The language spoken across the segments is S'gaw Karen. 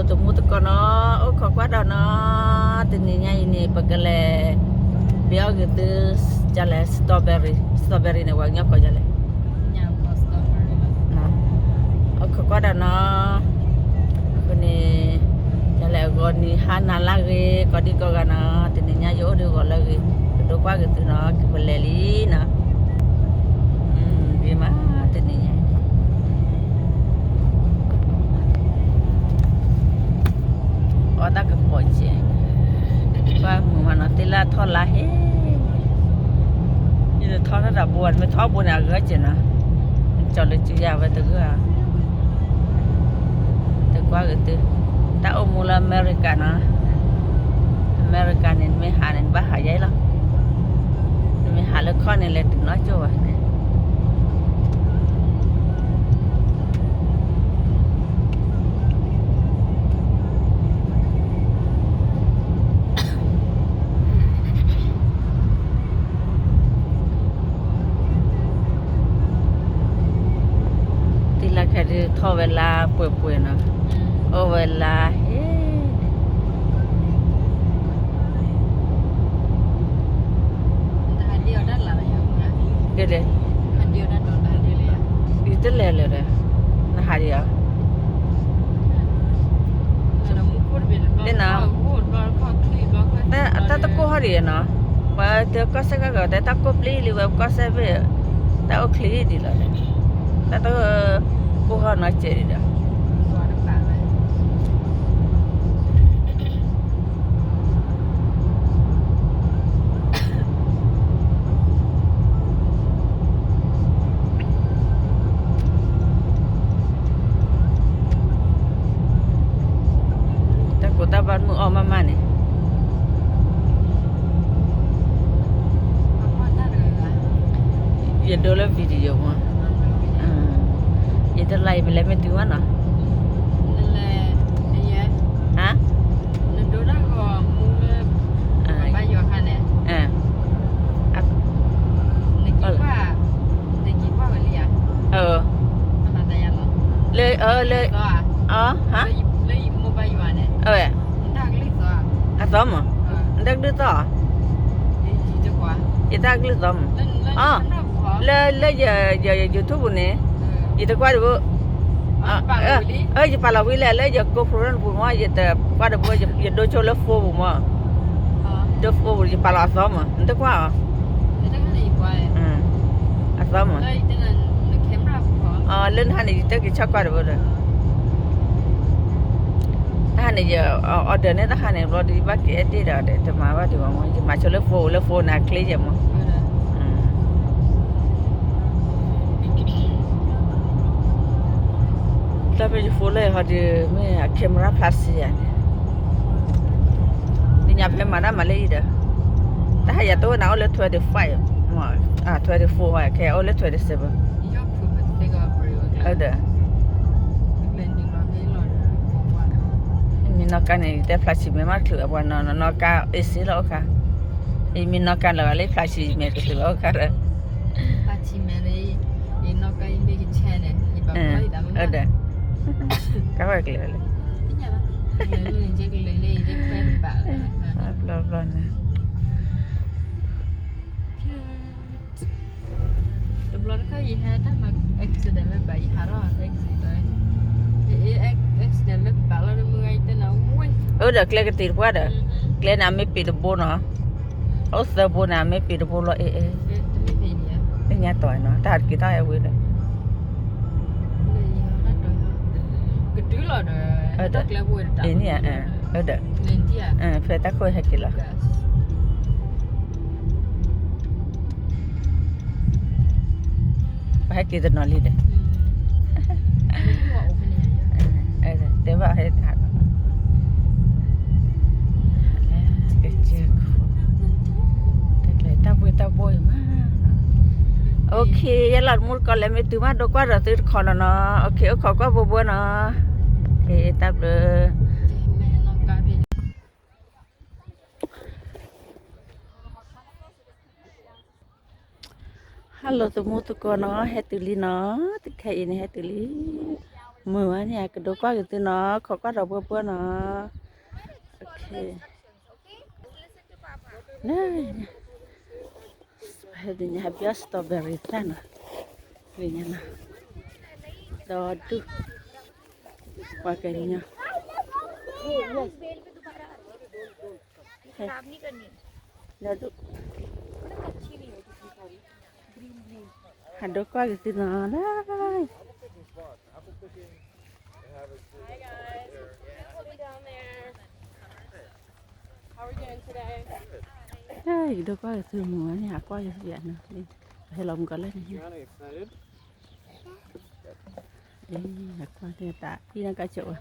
တမူတကိးနီၤ, အိၣ်ခိးကွၢ်ဒီးနီၤ, တနံၤညါအံၤန့ၣ် ပကလဲၤ ဘ့အီၣ်ဂ့ၤသု ကလဲၤ strawberry, strawberry န့ၣ် ပှၤကညီကိးဒ်လဲၣ်, အိၣ်ခိးကွၢ်ဒီးနီၤ, အဃိန့ၣ် ကလဲၤအဂီၢ်နံၤဟါနၤလၢဂ့ၤ ကိးဒံကိးဂၤနီၤ, တနံၤညါယအိၣ်ဒီးဂီၤလၢဂ့ၤ, ကဒိကွၢ်ဂ့ၤသုနီၤ, ကပလဲၤလံနီၤ, ဂ့ၤမး တနံၤညါ အီၣ်တၢ်ကပီၤကဲး, ကွၢ်မုာ်မးနီၤ, တ့လၢထီၣ်လါဟ့, ယတထီၣ်တၢ်တဘိ, မ့ၢ်ထီၣ်ဘိန့ၣ် အဂၤကဲးနီၤ, ကၠီလၢစုယၤဝဲတဂၤ, တကွၢ်ဂ့ၤသု, တၢ်အိၣ်မူလၢအမဲရကၤနီၤ, အမဲရကၤန့ၣ် နမ့ၢ်ဟးန့ၣ် နဘၣ်ဟးယါအံၤလီၤ, နမ့ၢ်ဟးလၢခီၣ်န့ၣ် လဲၤတုၤနီၢ်ကၠိၣ်ဝဲန့ၣ် တ့လၢခဲဒုးထီၣ်ဝဲလါပှဲၤပှဲၤနီၤ, အိၣ်ဝဲလါဟ့ ကဲဒဲး, ယတလဲၤလၢၤဒီး, နဟးဒံးဧါ, သ့ၣ်နီၤ, တၢ်တကိၢ်ဟီၣ်ဒံးဧါနီၤ, ပှၤတကီၢ်စဲၣ်ကီၢ်ကီၢ် တဲတၢ်ကိၢ်ပျံၤလံဝဲ ပကီၢ်စဲၣ်ဘ့ၣ်, တၢ်အိၣ်ချ့ဒံးလီၤ, တၢ်တကိၢ်ဟီၣ်နီၤစဲးဒံးဒီး တၢ်ကိးတၢ်ဘၣ်မုၢ်အီၣ်မးမးန့ၣ်, ယဒိလၢ video မး, ယတလါယမ့ၢ်လဲၤမ့ၢ်တုၤမးနီၤ, ဟါ, လၢ, လၢ, အဝဲ, အသီမး, နတၢ်ကလုၢ်သီ, ယတၢ်ကလုၢ်သီမး, လၢ, လၢယ, ယ, YouTube ပူၤန့ၣ်, ယတကွၢ်တဘိ, ယပာ်လီၤဝံၤလဲၣ် လၢယ GoPro ပူၤမး, ယတကွၢ်တဘိ, ယဒိဆိလၢ phone ပူၤမး, ဒိ phone ပူၤ ယပာ်လီၤအသီမး, နတကွၢ်အီၤ, အသီမး, လၢနဟါန့ၣ် ယတက့ၤဆီၣ်ကွၢ်တဘိဒီး တဟါန့ၣ် ယ order န့ၣ် တဟါန့ၣ် ဘျီဒီး ယဘၣ်က့ၤ edit ဒီး တမၤဘၣ်ဒံးဘၣ်မး, ယမၤဆိလၢ phone လၢ phone န့ၣ် အချ့ယဲၢ်မး, တၢ်ဖဲယ phone လၢဟီဒီး မ့ၢ်အ camera ဖျါဆံယၤန့ၣ်, လၢညါဖဲမၤတၢ်မၤလၢအံၤဒီး, တဟါယၤတအိၣ်နၤအိၣ်လၢ twenty five, twenty four, ခဲအံၤအိၣ်လၢ twenty seven, ဒီး မ့ၢ်နီၢ်ကါန့ၣ် ယတဲဖျါဆံးမဲာ်မးတချုး အပှၤနီၢ်နီၢ်ကါ easy လီၤအိၣ်ခါ, မ့ၢ်နီၢ်ကါလၢၤဂၤလၢဖျါဆံးမဲာ်တချုးလီၤအိၣ်ခါဒီး, ဒီး, ကါဝဲကျဲၤလၢ, ဘျီဘျီန့ၣ်, တဘျီတခါအံၤဟဲတၢ်မၤ accident လၢဘၣ် ယဟးထီၣ် accident လၢ, accident လၢဘၣ်လီၤ နမုၢ်ဂၤအံၤတဲနၤဝဲ, အိၣ်ဒီးကျဲကတ့ၤတပှၢ်ဒီး, ကျဲန့ၣ်အမ့ၢ်ပ့ၤတဘိနီၤ, အိၣ်သၢဘိန့ၣ် အမ့ၢ်ပ့ၤတဘိလီၤ အဲၣ်အဲၣ်, လၢညါတီၤနီၤ တၢ်ဟးတက့ၤတၢ်အဲၣ်ဝဲဒီး, ကတုၤလီၤဒီး, အ့န့ၣ်, ဒီး, ဖဲတၢ်ခိၣ်ဟဲက့ၤလီၤ ပဟဲက့ၤတနီၤလံဒီး, တဲဘၣ်ဟဲ, တၢ်ဘှ့တၢ်ဘှီအံၤမး, okay, ယလီၤတမူတကိးလဲၤမ့ၢ်တုၤမး ဒိကွၢ်ဒီးသုတခီနီၤနီၤ, okay, အိၣ်ခိးကွၢ်ဘိဘိနီၤ, okay, တၢ်ဘျုး Hello တမူတကိးနီၤ, ဟဲတုၤလံနီၤ, တခဲအံၤန့ၣ် ဟဲတုၤလံ, မုာ်ဝဲန့ၣ် အကဒိကွၢ်က့ၤသုနီၤ ခိးကွၢ်ဒီးပှဲၤပှဲၤနီၤ. ဖဲဒ်ညါဟဲဘၣ် strawberry သၣ်နီၤ, ဒ်ညါနီၤ, ဒီဒူၣ်, ပှၤကညီ, ဒီဒူၣ်, ဟးဒိကွၢ်က့ၤသုနီၤလၢ How are we doing today? ယကဒိကွၢ်က့ၤသုမုာ်ဝဲန့ၣ် ဟးကွၢ်က့ၤသုယၤနီၤ, ဟဲလီၤမုၢ်ကီၤလၢန့ၣ်, ဟဲကွၢ်က့ၤတၢ်အံၤနကဆိးဝဲ,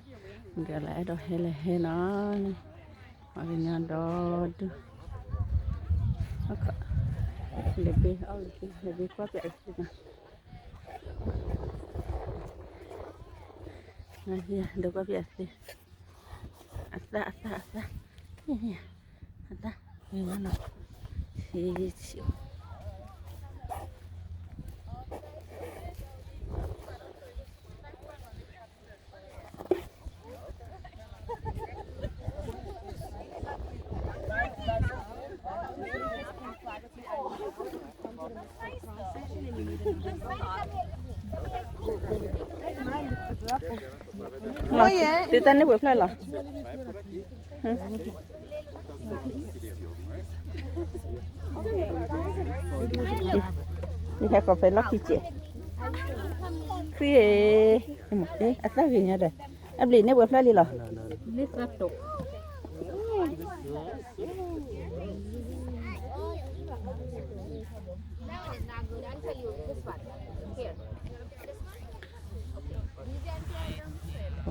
မုၢ်ကီၤလၢအဲၣ်ဒိးဟဲလၢဟဲနီၤ, ပှၤကညီဒီဒူၣ်, လဲၤဘ့အီၣ်က့ၤသု လဲၤဘ့ကွၢ်ပၠးက့ၤသုနီၤ. ဒိကွၢ်ပၠးသ့, အသၣ် အသၣ် အသၣ်, အသၣ်, နီၤ, သုတၢ်န့ၢ်ပှဲၤဖျၢၣ်လီၤ. ယဟဲကိးဖဲလီၢ်ခံကဲး, ခရံာ်, အသၣ်ဂ့ၤညါဒီး, အဘျံးန့ၢ်ပှဲၤဖျၢၣ်လံလီၤ. ပှၤ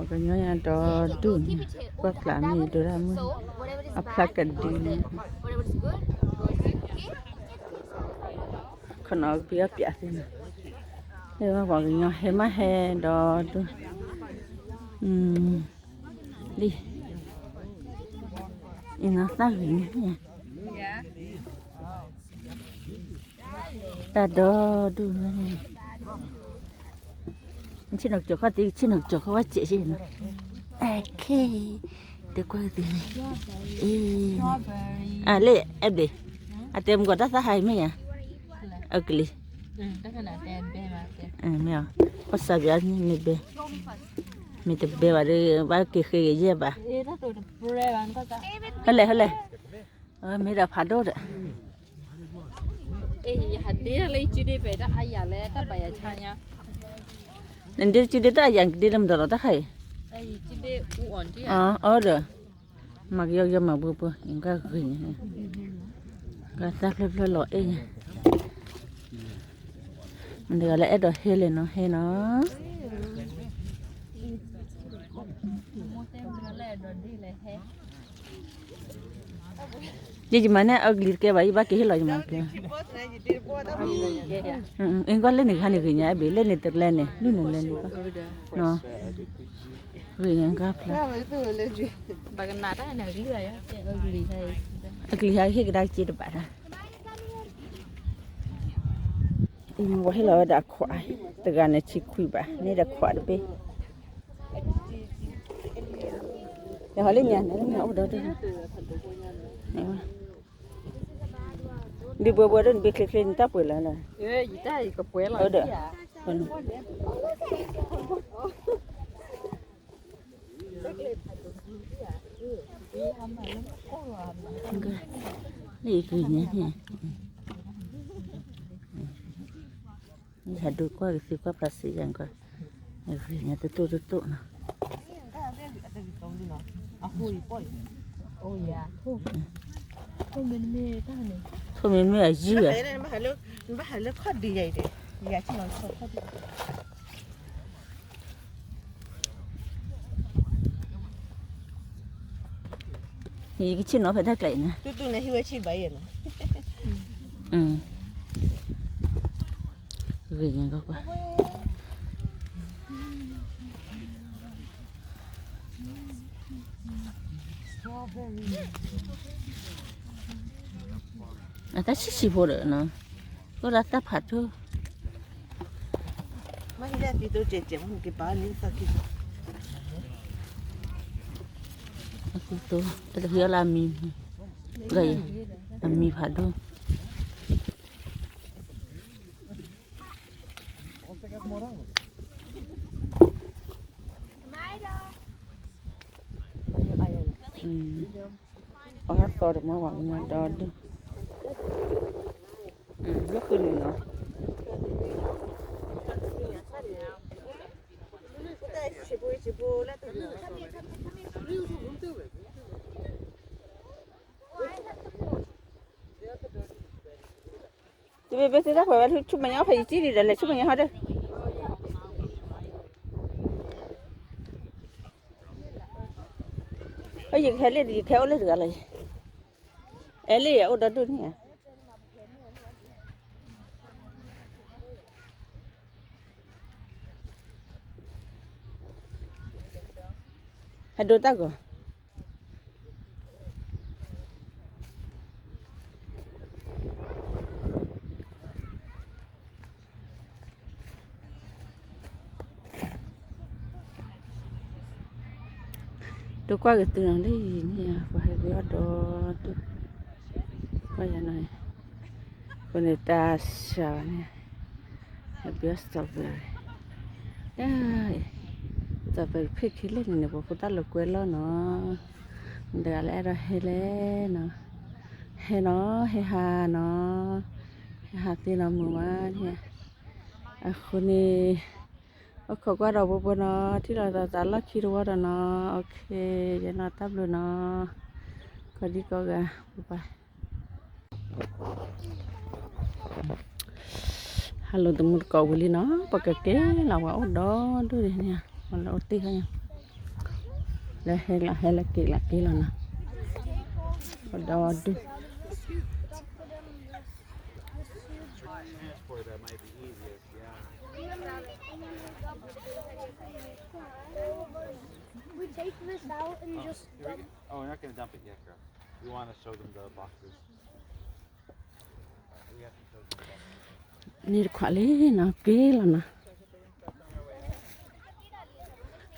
ကညီယၤဒီဒူၣ်န့ၣ်, ကွၢ်ဖျါမ့ၢ်ဒိၣ်ဒၣ်မုၢ်, အဖျါကဒုန့ၣ်, ခနီၤကပံအီၣ်ပၠးသ့ၣ်နီၤ, ပှၤကညီဟဲမးဟဲဒီဒူၣ်, လံ, အံၤနီၤသၣ်ဂ့ၤန့ၣ်, တၢ်ဒီဒူၣ်န့ၣ်, ဆ့ၣ်နီၤကၠီၤခီၣ်သ့, ဆ့ၣ်နီၤကၠီၤခီၣ်ဝဲစဲးဆ့ၣ်နီၤ, အခဲ, တကွၢ်ကသ့န့ၣ်, အလၢအဲၣ်ဘျ့ၣ်, အတဲမုၢ်ကီၤတၢ်သၣ်ဟါအံၤမ့ၢ်ဧါ, အကလံၤ, မ့ၢ်, ကစၢ်ပၠးန့ၣ်မ့ၢ်ဘဲ, မ့ၢ်တဘဲဘၣ်ဒီး ဘၣ်က့ၤဃ့က့ၤယဲၢ်ဘၣ်, ဟဲလဲၣ် ဟဲလဲၣ်, မ့ၢ်ဒီးဖးဒိၣ်ဒီး နဒ့တစုဒ့တၢ်အယၤ နကဒ့လၢမတၤလီၤတၢ်ခါအံၤ, အဒီး, မၤကယီကယီမၤပှဲၤပှဲၤ အကဂ့ၤန့ၣ်, ကသၣ်ဖျၢၣ်ဖျၢၣ်လီၤအဲၣ်န့ၣ်, မတၤတဂၤလၢအဲၣ်ဒိးဟဲလဲၣ်နီၤ ဟဲနီၤ. ယယမၤန့ၣ် အကလံၤတကဲဘၣ် ယဘၣ်က့ၤဟ့ၣ်လီၤယမၤက့ၤ, အ့ၣ်ကွၢ်လၢန့ၣ်ခါန့ၣ်ဂ့ၤညါ အဲၣ်ဘ့ၣ် လၢန့ၣ်တလဲန့ၣ် လုၢ်န့ၣ်လဲန့ၣ်, ဂ့ၤညါကါဖျါ, အကလံၤဟးဟ့ၣ်ကဒါက့ၤတဘၣ်ဒၣ်, အံၤမ့ၢ်ဝဲဟ့ၣ်လီၤဝဲဒၣ်ခွး, တဂၤန့ၣ်ဆံခွံဘၣ် န့ၣ်ဒီးခွးတဘ့ၣ်, ယဟီလၢညါန့ၣ် အိၣ်ဒီးတ, ဒ်ပှဲၤပှဲၤဒ်နဘ့ၣ်ချ့ချ့န့ၣ် တၢ်ပှဲၤလၢၤလၢၤ, အိၣ်ဒီး, လၢယဂ့ၤညါန့ၣ်, ယဟဲဒိကွၢ်က့ၤသုကွၢ်ဖျါစ့ၢ်ကီး, ဂ့ၤညါတတိၢ်တတိၢ်နီၤ, ထိၣ်မ့မ့ၢ်အယုၢ်ဧါ ယကဆ့ၣ်နီၤဖဲတၢ်ကျဲၤအံၤန့ၣ်, ဂ့ၤညါကွၢ်ကွၢ်, အတၢ်ဆံးဆံးဖိဒီးနီၤ, အိၣ်လၢတၢ်ဖးဒိၣ်, မ့ၢ်ဟံးလၢ ဒ်သိးကဲးကဲးမ့ၢ်က့ၤပာ်န့ၣ်သးက့ၤ, အကူတိ, ပတဟံးအီၣ်လၢအမံၤ, လၢအံၤ, အမံၤဖးဒိၣ်, အသီတမၤဝဲကညီဒီဒူၣ်, လၢဃုာ်န့ၣ်နီၤ. တဘ့ၣ်ဘ့ၣ်သ့ၣ်တၢ်ပှဲၤဝဲဆူမဲာ်ညါဖဲယစံၣ်ဒံးဒီးလဲၤဆူမဲာ်ညါဟီဒီး, အယကဟဲလံ ယကဟဲအိၣ်လၢတဂၤလီၤ, အဲလံ အိၣ်ဒီဒူၣ်န့ၣ်ဧါ. ဟဲဒိတၢ်ဂီၤ, ဒိကွၢ်က့ၤသုနီၤလံန့ၣ် ပှၤဟဲက့ၤအီၣ်ဒီဒူၣ်, ကွၢ်ယၤနီၤ, အဃိန့ၣ်တၢ်စှၤန့ၣ်, ဟဲက့ၤအီၣ် strawberry, strawberry ဖ့ၣ်ခံလ့ၣ်န့ၣ်န့ၣ် ပှၤဖိသၣ်လၢကွဲလီၢ်နီၤ, မတၤတဂၤလၢအဲၣ်ဒိးဟဲလဲၣ်နီၤ, ဟဲနီၤ ဟဲဟးနီၤ, ဟဲဟးသ့နီၤ မုာ်မးန့ၣ်, အဃိန့ၣ် အိၣ်ခိးကွၢ်ဒီးပှၤပှၤနီၤ, ထံၣ်လိာ်သးသးလီၢ်ခံတဝီဒီးနီၤ, ယနီၤတၢ်ဘျုးနီၤ, ကိးဒံကိးဂၤ ပပၢ် ဟါလီၤ တမူတကိးဝံၤလံနီၤ, ပကက့ၤလီၤ ပှၤအိၣ်ဒီဒူၣ်ဒံးန့ၣ်, ပှၤလၢအိၣ်တ့ၢ်ခါညါ, လၢဟဲလီၤ ဟဲလၢက့ၤလီၤက့ၤလီၤနီၤ, အိၣ်ဒီဒူၣ် We take this out and just dump. Oh, we're not gonna dump it yet, girl. We wanna show them the boxes. န့ၣ်တခွးလံနီၤ က့ၤလီၤနီၤ,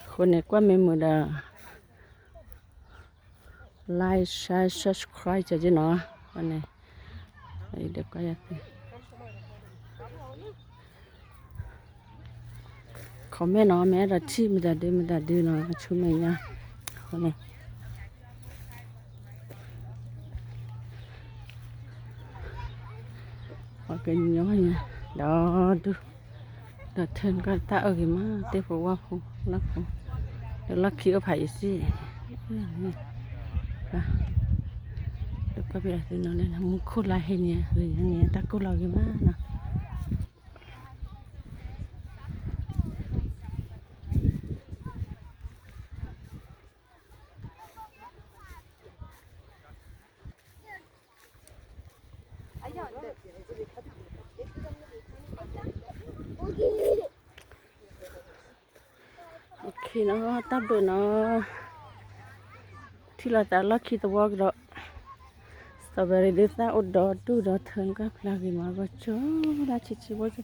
အဃိန့ၣ် ကွၢ်မ့ၢ်မုာ်ဒီး like share subscribe က့ၤနီၤ, အဃိန့ၣ် ဒီးကွၢ်ယၤသ့ comment နီၤ, မ့ၢ်အဲၣ်ဒိးထံၣ်မတၤဒုမတၤဒုနီၤ ဆူမဲာ်ညါ, အဃိန့ၣ် ပှၤကညီညါ ဒီဒူၣ်, ဒီးထၢနကတၢ်အၢၣ်ဂ့ၤမး သ့ၣ်ဖိဝၣ်ဖိ လၢဖိ, ဒီးလီၢ်ခံအိၣ်ဖးယံၤစ့ၢ်, ဒီးကွၢ်ပယီၤသ့နီၤလၢ မူခိၣ်လါဟ့န့ၣ် ဂ့ၤညါန့ၣ် တၢ်ကိၢ်လီၤဂ့ၤမးနီၤ. OK နီၤ, တၢ်ဘျုးနီၤ, ထံၣ်လိာ်သးလီၢ်ခံသဝီကဒီး, strawberry ဒုးသၣ်အိၣ်ဒီဒူၣ်ဒီးထၢနကၢ်ဖျါဂ့ၤမး ဂီၤကၠိဒၣ်ဆံးဆံးဖိ,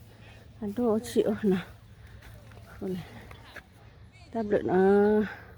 အဒိၣ်အိၣ်ဆံးအိၣ်နီၤ, အဃိန့ၣ် တၢ်ဘျုးနီၤ.